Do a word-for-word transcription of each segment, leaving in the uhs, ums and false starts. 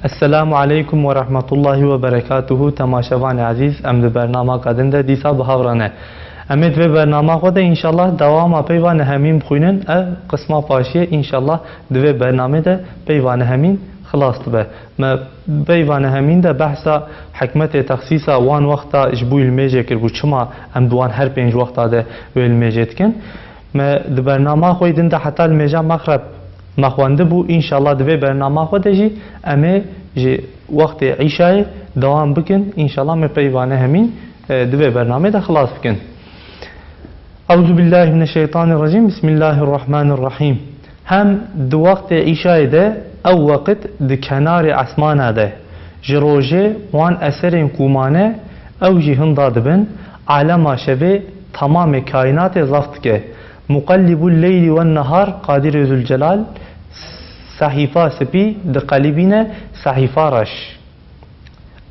Esselamu aleykum ve rahmetullahi ve berekatuhu. Temaşevanê ezîz, em di bernamaka din de dîsa bi hev re ne. Em ê di vê bernama xwe de înşallah dewama peyva nehemîn bixwînin. Ev qisma paşiyê înşallah di vê bernamê de peyva nehemîn xilas dibe. Me peyva nehemîn de behsa hikmetê texsîsa wan wexta ji bo limêjê kiribû. Çima em di wan her pênc wexta de wê limêjê dikin? Me di bernama xwe din de heta limêja mexreb me xwendibû. Înşallah di vê bernama xwe de jî em ê ji wextê îşayê dewam bikin. Înşallah me peyva nehemîn, e, di vê bernamê de xilas bikin. Euzu billahi mineşşeytanirracim. Bismillahirrahmanirrahim. Hem di wextê îşayê de, ew weqt di kenarê esmana de, ji rojê wan eserên ku mane, ew jî hinda dibin, alema şevê temamê kaînatê zaf dike. Muqellibul leyli wen nehar, Qadirê Zülcelal, sehîfa spî diqelibîne sehîfa reş.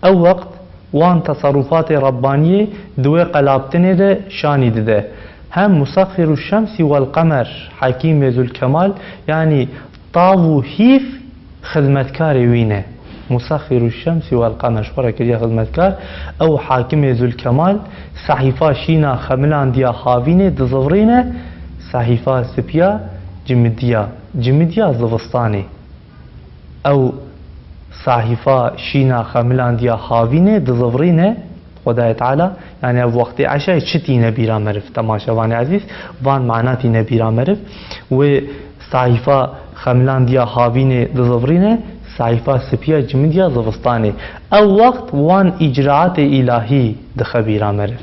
Ew wext wan teserrufatê Rabbaniyê di wê qelabtinê de şanî dide. Hem Musexxiru şemsî wel qemer, Hakîmê Zülkemal, yanî tav û hîv xizmetkarê wî ne. Musexxiru şemsî wel qemer, ji xwe re kiriye xizmetkar. Ew Hakimê Zülkemal, sehîfa şîna xemilandiya havînê dizivirîne, sehîfa sipiya cimidiya, cimidiya zivistanê. Ew sahîfa şîna xemilandiya havînê dizivirîne, Xwedayê Teala, yanî ev wextê eşayê çi tîne bîra meriv, temaşevanê ezîz, van mana tîne bîra meriv. Wê sahîfa xemilandiya havînê dizivirîne, sahîfa sipiya cimidiya zivistanê. Ew wext wan îcraatê îlahî dixe bîra meriv.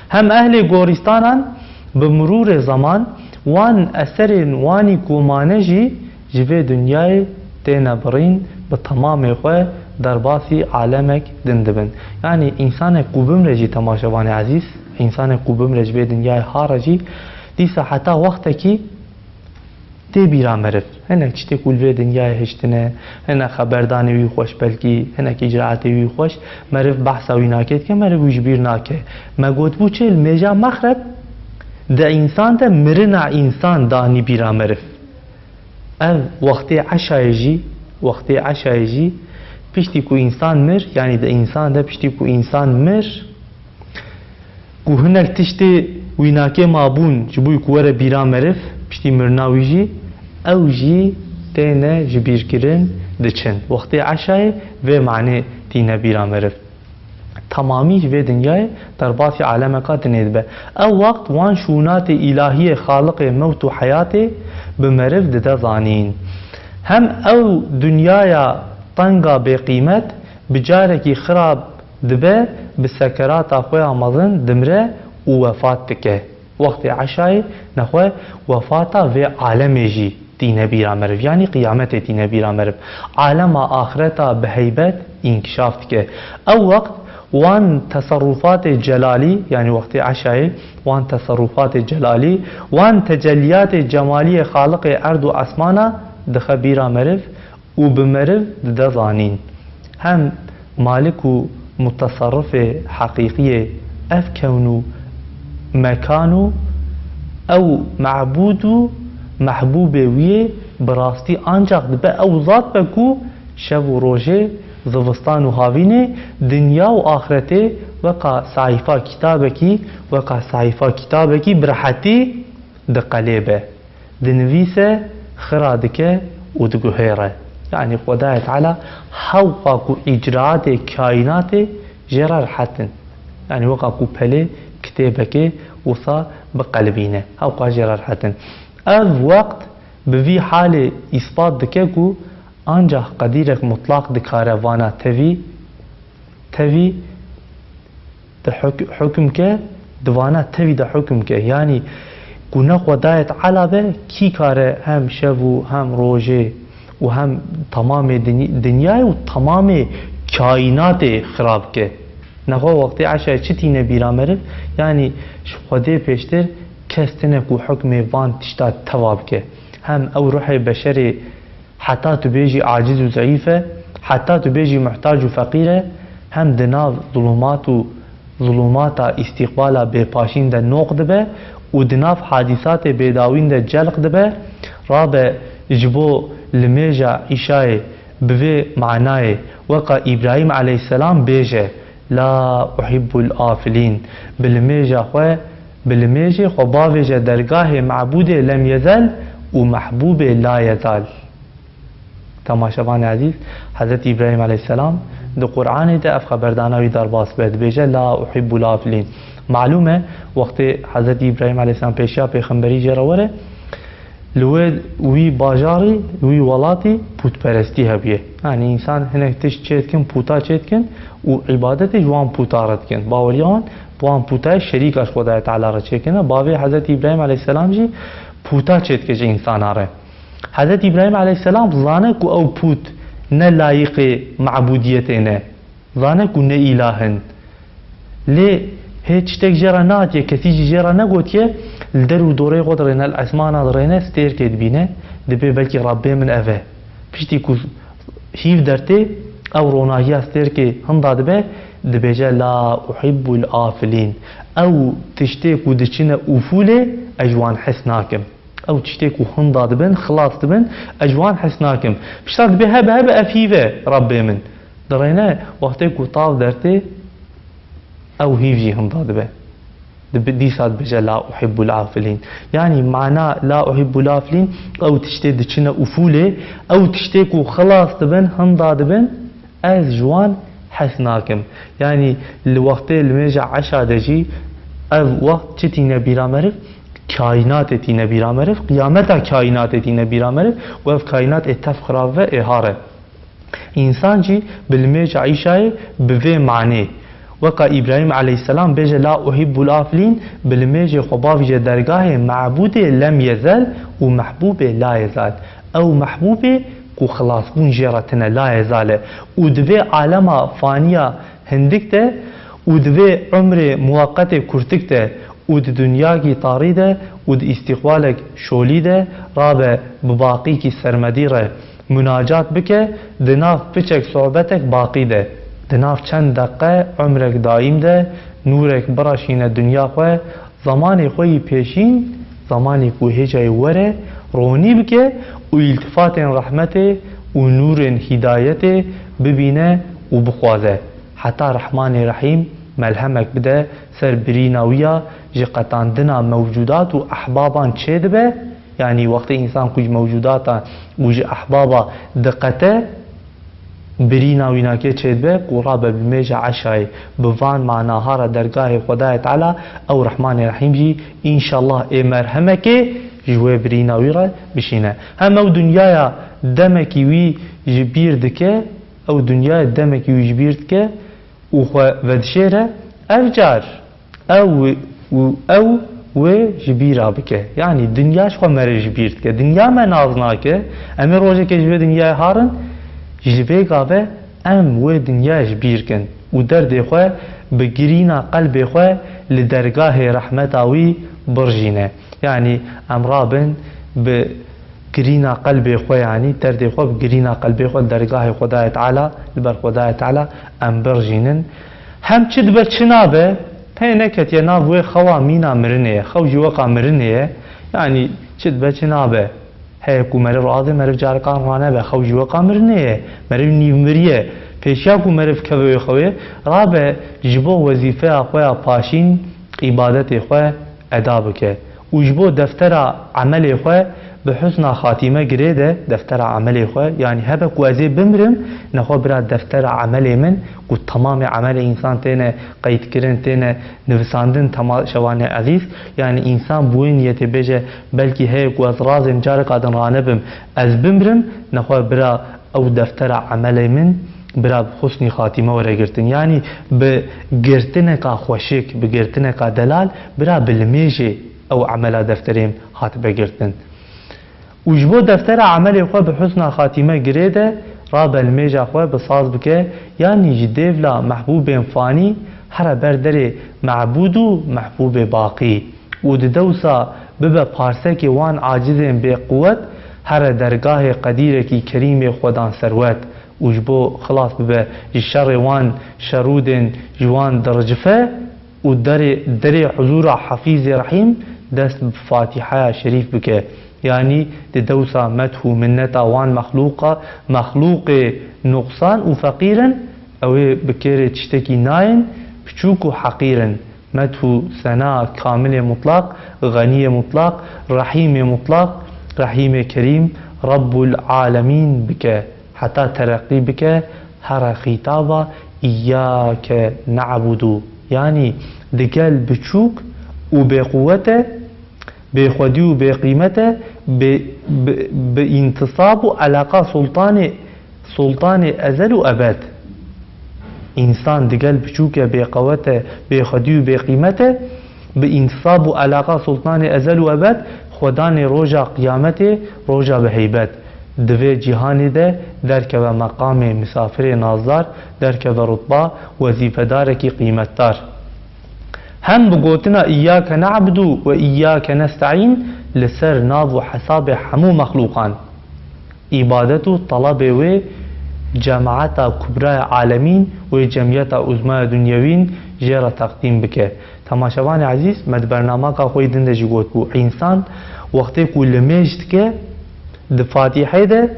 Hem ehlê gorîstanan bi mirûrê zeman wan eserên wanî ku mane jî ji vê dinyayê têne birîn, bi temamê xwe derbasî alemek din dibin. Yanî însanek ku bimre jî, temaşevanê ezîz, însanek ku bimre ji vê dinyayê hare jî, dîsa heta wextekî tê bîra meriv. Hinek tiştê ku li vê dinyayê hiştine, hinek xeberdanê wî xweş, belkî hinek îcraatê wî xweş, meriv behsa wî nake dike, meriv wî ji bîr nake. Me gotibû çi? Li mêja mexreb di însan de mirina însan danî bîra meriv. Ev wextê eşayê jî, wextê eşayê jî, piştî ku însan mir, yanî di însan de piştî ku însan mir, ku hinek tiştê wînakê mabûn ji bo ku were bîra meriv, piştî mirina wî jî, ew jî têne ji bîr kirin, diçin. Wextê eşayê vê manê tîne bîra meriv. Temamî ji vê dinyayê derbasî alemeka dinê dibe. Ew wext wan şûnatê îlahiyê, Xaliqê mewt û heyatê bi meriv dide zanîn. Hem ew dinyaya tenga bêqîmet bi carekî xirab dibe, bi sekerata xwe ya mezin dimre û wefat dike. Wextê eşayê nexwe wefata vê alemê jî tîne bîra meriv, yanî qiyametê tîne bîra meriv. Alema axireta bi heybet înkişaf dike. Ew wext wan teserrufatê celalî, yanî wextê eşayê, wan teserrufatê celalî, wan tecelliyatê cemaliyê Xaliqê erd û esmana dixe bîra meriv û bi meriv dide zanîn. Hem Malik û mutasarrifê heqîqiyê ev kewn û mekan û ew mebûd û mehbûbê wî yê bi rastî ancax dibe ew zat be ku şev û rojê, zivistan û havînê, dinya û axretê weka sehîfa kitabekî, weka sehîfa kitabekî bi rehetî diqelêbe. Dinivîse, xira dike û diguhêre. Yanî Xwedayê Teala hewqa ku îcraatê kaînatê jê re rehet in. Yanî weka ku pelê kitêbekê wisa biqelibîne. Hewqa jê re rehet in. Ev wext bi vî halê îspat dike ku ancax qedîrek mutlaq dikare vana tevî, tevî di huk-, hukm ke, di vana tevî de hukm ke. Yanî ku ne Xwedayê Teala be, kî kare hem şev û hem rojê û hem temamê diny-, dinyayê û temamê kaînatê xirab ke? Nexwe wextê eşayê çi tîne bîra meriv? Yanî ji Xwedê pêştir kes tine ku hukmê van tişta teva bike. Hem ew ruhê beşerê heta tu bêjî aciz û zeîf e, heta tu bêjî muhtac û feqîr e, hem di nav zulumat û zulumata îstîqbala bêpaşîn de noq dibe û di nav hadîsatê bêdawîn de celq dibe, rabe ji bo limêja îşayê Bi vê manayê, weka Îbrahîm aleyhisselam bêje, "La uhibbul afilîn." Bi limêja xwe, bi limêjê xwe bavêje dergahê mebûdê lem yezel û mehbûbê la yezal. Temaşevanê ezîz, Hezretî Îbrahîm aleyhisselam di Qur'anê de ev xeberdana wî derbas be, dibêje, "La uhibbul afilîn." Malûm e, wextê Hezretî Îbrahîm aleyhisselam pêşiya pêxemberî jê re were, li wê, wî bajarî, wî welatî pûtperestî hebûye. Yanî însan hinek tişt çêdikin, pûta çêdikin û îbadetê ji wan pûta re dikin. Baweriya wan bi wan pûtayê şerîka ji Xwedayê Teala re çêkirine. Bavê Hezretî Îbrahîm aleyhisselam jî pûta çêdike ji însana re. Hezretî Îbrahîm aleyhisselam zane ku ew pût ne layiqê mebûdiyetê ne. Zane ku ne îlah in. Lê hê tiştek jê re nehatiye, kesî jî jê re negotiye, li der û dorê xwe dirêne, li esmana dirêne, stêrkê dibîne, dibê belkî Rebbê min ev e. Piştî ku hîv dertê, ew ronahiya stêrkê hinda dibe, dibêje, "La uhibbul afilîn." Ew tiştê ku diçine ufûlê, ez ji wan hes nakim. Ew tiştê ku hinda dibin, xilas dibin, ez ji wan hes nakim. Pişta dibê hebe hebe ev hîv e, Rebbê min. Dirêne, wextê ku tav dertê, ew hîv jî hinda dibe. Dibi-, dîsa dibêje, "La uhibbul afilîn." Yanî mana "La uhibbul afilîn", ew tiştê diçine ufûlê, ew tiştê ku xilas dibin, hinda dibin, ez ji wan hes nakim. Yanî li wextê limêja eşa de jî ev wext çi tîne bîra meriv? Kaînatê tîne bîra meriv, qiyameta kaînatê tîne bîra meriv û ev kaînat ê tev xirav ve ê har e. Însan jî bi limêja îşayê bi vê manê, weka Îbrahîm aleyhisselam bêje, "La uhibbul afilîn", bi limêjê xwe bavêje dergahê mebûdê lem yezel û mehbûbê la yezal. Ew mehbûbê ku xilasbûn jê re tine, la yezal e û di vê alema faniya hindik de û di vê umrê muweqetê kurtik de û di dinyakî tarî de û di îstîqbalek şolî de rabe bi baqîkî sermedî re munacat bike, di nav piçek sohbetek baqî de, di nav çend deqe umrek daîm de nûrek bireşîne dinya xwe, zemanê xwe yî pêşîn, zemanê ku hêjayê were, ronî bike û îltifatên rehmetê û nûrên hîdayetê bibîne û bixwaze. Heta Rehmanê Rehîm melhemek bide ser birîna wî ya ji qetandina mewcûdat û ehbaban çêdibe, yanî wextê însan ku ji mewcûdata û ji ehbaba diqete, birîna wî nake çêdibe ku rabe bi mêja eşayê, bi van manaha re dergahê Xwedayê Teala, ew Rehmanê Rehîm jî înşallah ê merhemekê ji wê birîna wî re bişîne. Hem ew dinyaya demekî wî ji bîr dike, ew dinyaya demekî wî ji bîr dike û xwe vedişêre, ev car ew û ew wê ji bîra bike. Yanî dinya ji xwe meriv ji bîr dike. Dinya me nas nake. Em ê rojekê ji vê dinyayê harin, ji vê gave em wê dinyayê ji bîr kin û derdê xwe bi girîna qelbê xwe li dergahê rehmeta wî birjîne. Yanî em rabin bi girîna qelbê xwe, yanî derdê xwe bi girîna qelbê xwe dergahê Xwedayê Teala, li ber Xwedayê Teala em birjînin. Hem çi dibe çi nabe, pê neketiye nav wê xewa mîna mirinê ye. Xew jî weqa mirinê ye. Yanî çi dibe çi nabe. Heye ku meriv razê, meriv carikan ranebe. Xew jî weqa mirinê ye. Meriv nîvmiriye. Pêşiya ku meriv keve wê xewê, rabe ji bo wezîfeya xwe ya paşîn, îbadetê xwe eda bike û ji bo deftera emelê xwe bi husna xatîme girê de, deftera emelê xwe, yanî hebe ku ez ê bimrim, nexwe bira deftera emelê min ku temamê emelê însan têne qeydkirin, têne nivisandin, temaşevanê ezîz, yanî însan bi wê niyetê bêje, belkî heye ku ez razêm careka din ranebim, ez bimrim, nexwe bira ew deftera emelê min bira bi husnî xatîme were girtin. Yanî bi girtineka xweşik, bi girtineka delal, bira bi limêjê ew emela defterê hatibe girtin. Û ji bo deftera emelê xwe bi husna xatîme girê de, rabe limêja xwe bi saz bike, yanî ji dêvla mehbûbên fanî here ber derê mebûd û mehbûbê baqî. Û di dewsa bibe parsekê wan acizên bêquwet, here dergahê qedîrekî kerîmê xwedan serwet û ji bo xilas bibe ji şerê wan şerûdên ji wan diricife û derê, derê huzûra Hefîzê Rehîm dest bi Fatîheya Şerîf bike. Yanî di dewsa medh û minneta wan mexlûqa, mexlûqê nuqsan û feqîr in, ew ê bi kêrê tiştekî nayên, piçûk û heqîr in. Medh û sena kamilê mutlaq, xeniyê mutlaq, rehîmê mutlaq, rehîmê kerîm, Rebbul Alemîn bike. Heta tereqî bike here xîtaba "Îyyâke ne'budu", yanî digel biçûk û bêquwet e, bêxwedî û bêqîmet e, bi, bi, bi întisab û eleqa sultanê, sultanê ezel û ebed. Însan digel biçûk e, bêqewet e, bêxwedî û bêqîmet e, bi întisab û eleqa sultanê ezel û ebed, xwedanê roja qiyametê, roja bi heybet. Di vê cîhanê de derkeve meqamê misafirê nazdar, derkeve rutba wezîfedarekî qîmetdar. Hem bi gotina "Îyyâke ne'budu ve îyyâke nesta'în" li ser nav û hesabê hemû mexlûqan, îbadet û telebê wê cemaeta kubraya alemîn, wê cemiyeta uzmaya dunyewîn jê re teqdîm bike. Temaşevanê ezîz, me di bernamaka xwe yê din de jî gotibû, însan wextê ku limêj dike, di Fatîhê de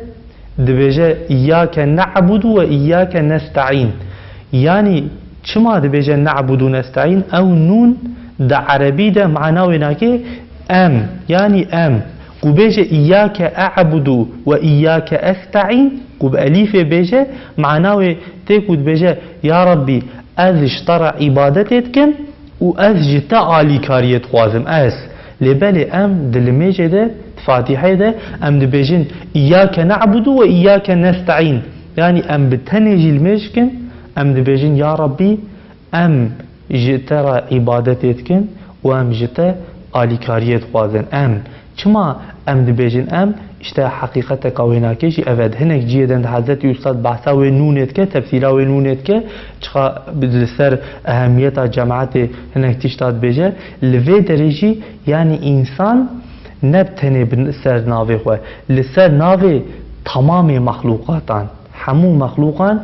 dibêje "Îyyâke ne'budu ve îyyâke nesta'în". Yanî çima dibêje "ne'budu nesta'în"? Ew nûn di erebî de mana wê nake "em", yanî em. Ku bêje "Îyyâke e'budu ve îyyâke esta'în", ku bi elîfê bêje, mana wê tê ku dibêje "Ya Rabbî, ez ji te re îbadetê dikim û ez ji te alîkariyê dixwazim, ez." Lê belê em di limêjê de, di Fatîhê de em dibêjin "Îyyâke ne'budu ve îyyâke nesta'în". Yanî em bi tenê jî limêj dikin, em dibêjin "Ya Rabbî, em ji te re îbadetê dikin û em ji te alîkariyê dixwazin." Em çima em dibêjin em? Îşte heqîqeteka wênakê jî ev e. Di hinek cihê din di Hezretî Ustad behsa wê nûnê dike, tefsîra wê nûnê dike, çiqa li ser ehemiyeta cemaetê hinek tişta dibêje. Li vê derê jî, yanî însan ne bi tenê bi ser navê xwe, li ser navê temamê mexlûqatan, hemû mexlûqan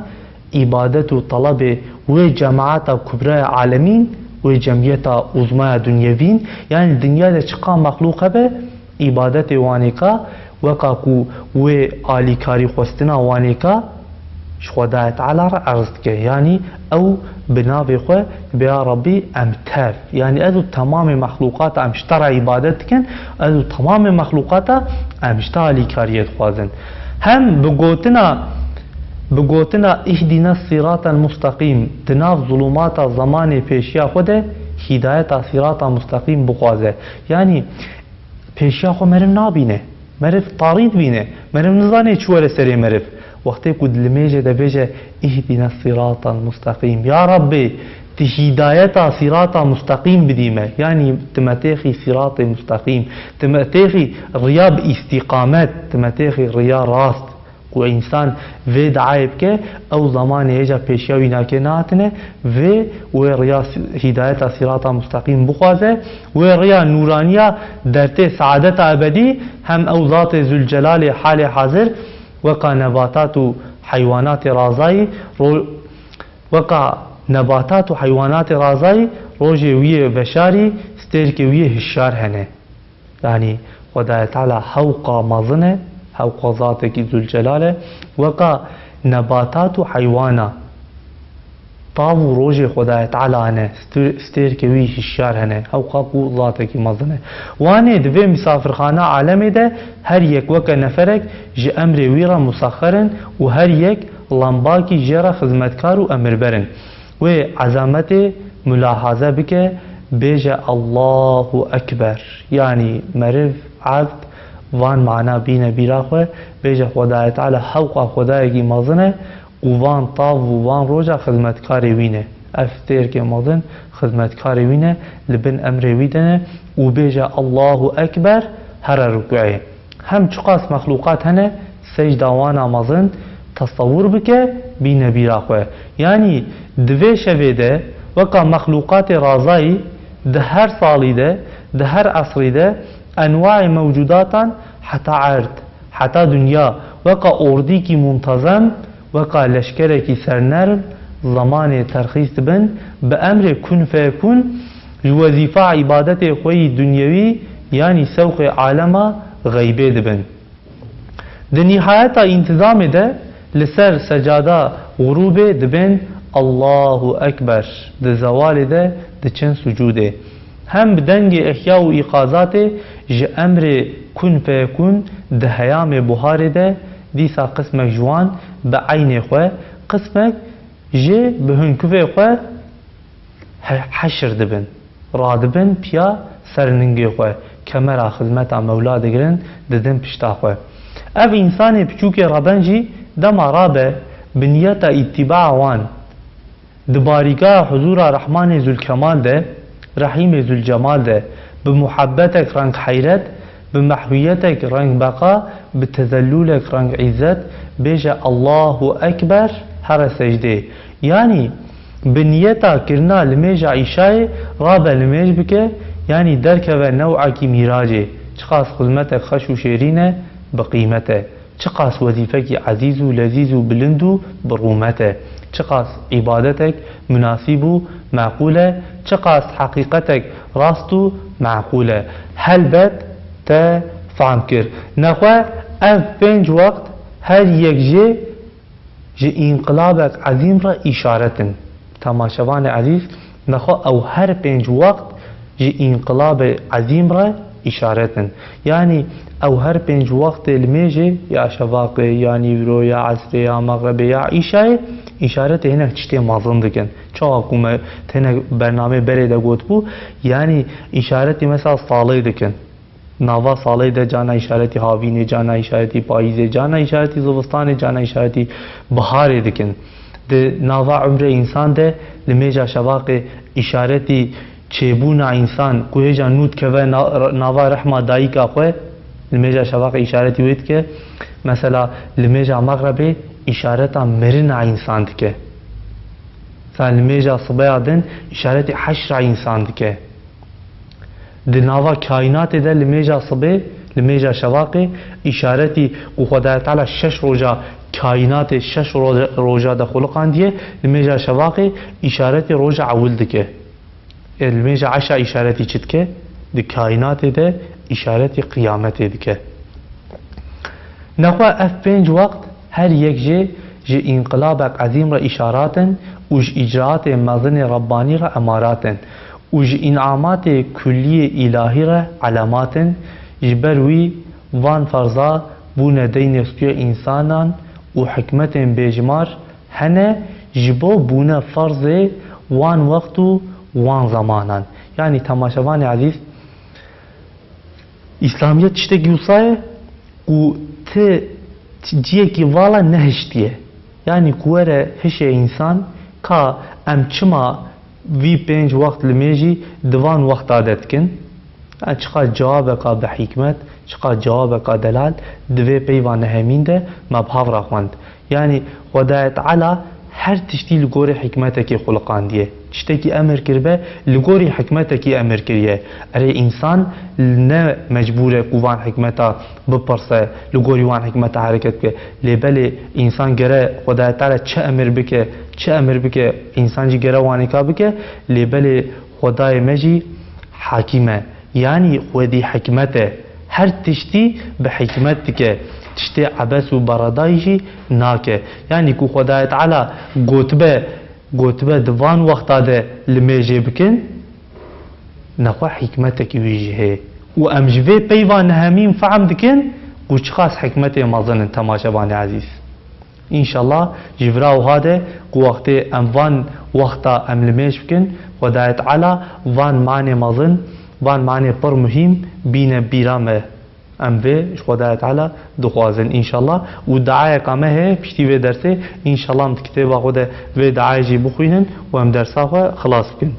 îbadet û telebê wê cemaeta kubraya alemîn, wê cemiyeta uzmaya dunyevîn, yanî dinya de çiqa mexlûq hebe, îbadetê wanê ka, weka ku wê alîkarî xwestina wanê ka, ji Xwedayê Teala re erz dike. Yanî ew bi navê xwe dibe, "Ya Rabbî, em tev, yanî ez û temamê mexlûqata em ji te re îbadet dikin, ez û temamê mexlûqata em ji te alîkariyê dixwazin." Hem bi gotina, bi gotina "Îhdîne sîratel musteqîm" di nav zulûmata zemanê pêşiya xwe de hîdayeta sîrata musteqîm bixwaze. Yanî pêşiya xwe meriv nabîne. Meriv tarî dibîne. Meriv nizane çi were serê meriv. Wextê ku di limêjê de bêje, "Îhdîne sîratal musteqîm." Ya Rabbê, tu hîdayeta sîrata musteqîm bidî me. Yanî tu me têxî sîratê musteqîm. Tu me têxî riya bi îstîqamet. Tu me têxî riya rast. Ku însan vê duayê bike, ew zemanê hêja pêşiya wî nake nehatine, vê wê riya si-, hîdayeta sîrata musteqîm bixwaze, wê riya nûraniya dertê saadeta ebedî, hem ew Zatê Zülcelalê halê hazir weka nebatat û heywanatê razayî ro-, weka nebatat û heywanatê razayî rojê wî yê veşarî, stêrkê wî yê hişyar hene. Yanî Xwedayê Teala hewqa mezin e, hewqa zatekî Zülcelal e, weka nebatat û heywana, tav û rojê Xwedayê Teala hene, stê-, stêrkê wî hişyar hene, hewqa ku zatekî mezin e. Wanê di vê misafirxana alemê de her yek weke neferek ji emrê wî re musexer in û her yek lembakî jê re xizmetkar û emirber in. Wê ezametê mulahaze bike, bêje, "Allahu Ekber." Yanî meriv, evd, van mana bîne bîra xwe, bêje, "Xwedayê Teala hewqa Xwedayekî mezin e û van tav û van roja xizmetkarê wî ne." Ev stêrkê mezin xizmetkarê wî ne, li bin emrê wî de ne û bêje, "Allahu Ekber", here rukûê. Hem çiqas mexlûqat hene, secda wana mezin tesewur bike, bîne bîra xwe. Yanî di vê şevê de weka mexlûqatê razayî di her salî de, di her esrî de enwaê mewcûdatan heta erd, heta dinya weka ordîkî muntezem, weka leşkerekî sernerm, zemanê terxîs dibin, bi emrê kun feyekun, ji wezîfa îbadetê xwe yî dunyewî, yanî sewqê alema xeybê dibin. Di nîhayeta întizamê de li ser secada xurûbê dibên Allahu Ekber, di zewalê de diçin sucûdê. Hem bi dengê ihya û îqazatê ji emrê kun feyekun di heyamê buharê de dîsa qismek ji wan bi eynê xwe, qismek jî bi hunkuvê xwe he-, heşir dibin. Radibin piya ser ningê xwe, kemera xizmeta Mewla digirin, didin pişta xwe. Ev însanê piçûkê reben jî dema rabe bi niyeta îtîbaa wan, di barîgeha huzûra Rehmanê Zûlkemal de, Rehîmê Zûlcemal de, bi muhebbetek reng heyret, bi mehwiyetek reng beqa, bi tezellûlek reng îzzet, bêje Allahu Ekber, here secdê. Yanî, bi niyeta kirina limêja îşayê rabe limêj bike, yanî derkeve new'ekî mîracê. Çiqas xizmetek xweş û şêrîn e, bi qîmet e. Çiqas wezîfekî ezîz û lezîz û bilind û bi rûmet e. Çiqas îbadetek munasîb û meqûl e. Çiqas heqîqetek rast û meqûl e. Helbet te fehm kir. Nexwe ev pênc wext her yek jê ji înqilabek ezîm re îşaret in. Temaşevanê ezîz, nexwe ew her pênc wext ji înqilabê ezîm re îşaret in. Yanî ew her pênc wextê limêjê, ya şevaqê, ya nîvro, ya esrê, ya mexrebê, ya îşayê, îşaretê hinek tiştê mezin dikin. Çawa ku me hinek bernameyê berê de gotibû, yanî îşaretê mesela salê dikin. Nava salê de cana îşaretî havînê, cana îşaretî payîzê, cana îşaretî zivistanê, cana îşaretî biharê dikin. Di nava umrê însan de limêja şevaqê îşaretî çêbûna însan ku hêja nû dikeve na-, nava rehma dayika xwe, limêja şevaqê îşaretî wê dike. Mesela limêja mexrebê îşareta mirina însan dike. Mesela limêja sibeya din îşaretî heşra însan dike. Di nava kaînatê de limêja sibê, limêja şevaqê, îşaretî ku Xwedayê Teala şeş roja kaînatê, şeş ro-, roja de xuliqandiye, limêja şevaqê îşaretî roja ewil dike. Ê, limêja eşa îşaretî çi dike? Di kaînatê de îşaretî qiyametê dike. Nexwe ev pênc wext her yek jê ji înqilabek ezîm re îşarat in û ji îcraatê mezinê Rebbanî re emarat in û ji înamatê kulliyê îlahî re elemat in, ji ber wî van ferza bûne deynê stûyê însanan û hikmetên bêjimar hene ji bo bûne ferzê wan wext û wan zemanan. Yanî temaşevanê ezîz, Îslamiyet tiştekî wisa ye ku ti, ti ciyekî vala nehiştiye. Yanî ku were hişê însan ka em çima vî pênc wext limêjî di van wexta de dikin? Ya çiqas cewabeka bi hikmet, çiqas cewabeka delal di vê peyva nehemîn de me bi hev re xwend. Yanî Xwedayê Teala her tiştî li gorî hikmetekî xuliqandiye. Tiştekî emir kiribe, li gorî hikmetekî emir kiriye. Erê, însan ne mecbûr e ku van hikmeta bipirse, li gorî wan hikmeta hereket bike. Lê belê însan gere Xwedayê Teala çi emir bike, çi emir bike, însan jî gere wanêka bike. Lê belê Xwedayê me jî Hakîm e. Yanî xwedî hikmet e. Her tiştî bi hikmet dike. Tiştê ebes û beredayî jî nake. Yanî ku Xwedayê Teala gotibe, gotibe di van wexta de limêjê bikin, nexwe hikmetekî wî jî heye. Û em ji vê peyva nehemîn fehm dikin ku çiqas hikmetê mezin in, temaşevanê ezîz. Înşallah ji vira wiha de ku wextê em van wexta em limêj bikin, Xwedayê Teala van manê mezin, van manê pir muhîm bîne bîra me. Em vê ji Xwedayê Teala dixwazin înşallah. Û duayeka me heye piştî vê dersê, înşallah em di kitêba xwe de vê duayê jî bixwînin û em dersa xwe xilas bikin.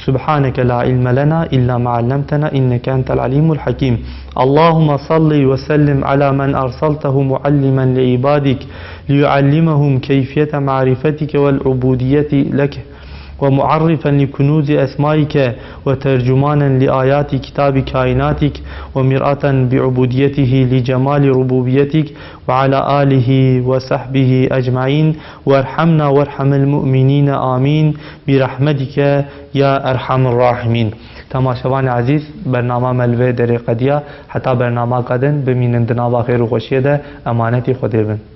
سبحانك لا علم لنا إلا ما علمتنا إنك أنت العليم الحكيم. اللهم صل وسلم على من أرسلته معلما لعبادك ليعلمهم كيفية معرفتك والعبودية لك. ومعرفا لكنوز أسمائك وترجمانا لآيات كتاب كائناتك ومرآة بعبوديته لجمال ربوبيتك وعلى آله وصحبه أجمعين وارحمنا وارحم المؤمنين آمين برحمتك يا أرحم الراحمين. Temaşevanê ezîz, bernama me li vê derê qediya. Heta bernamaka din bimînin di nava xêr û xweşiyê de, emanetî Xwedê bin.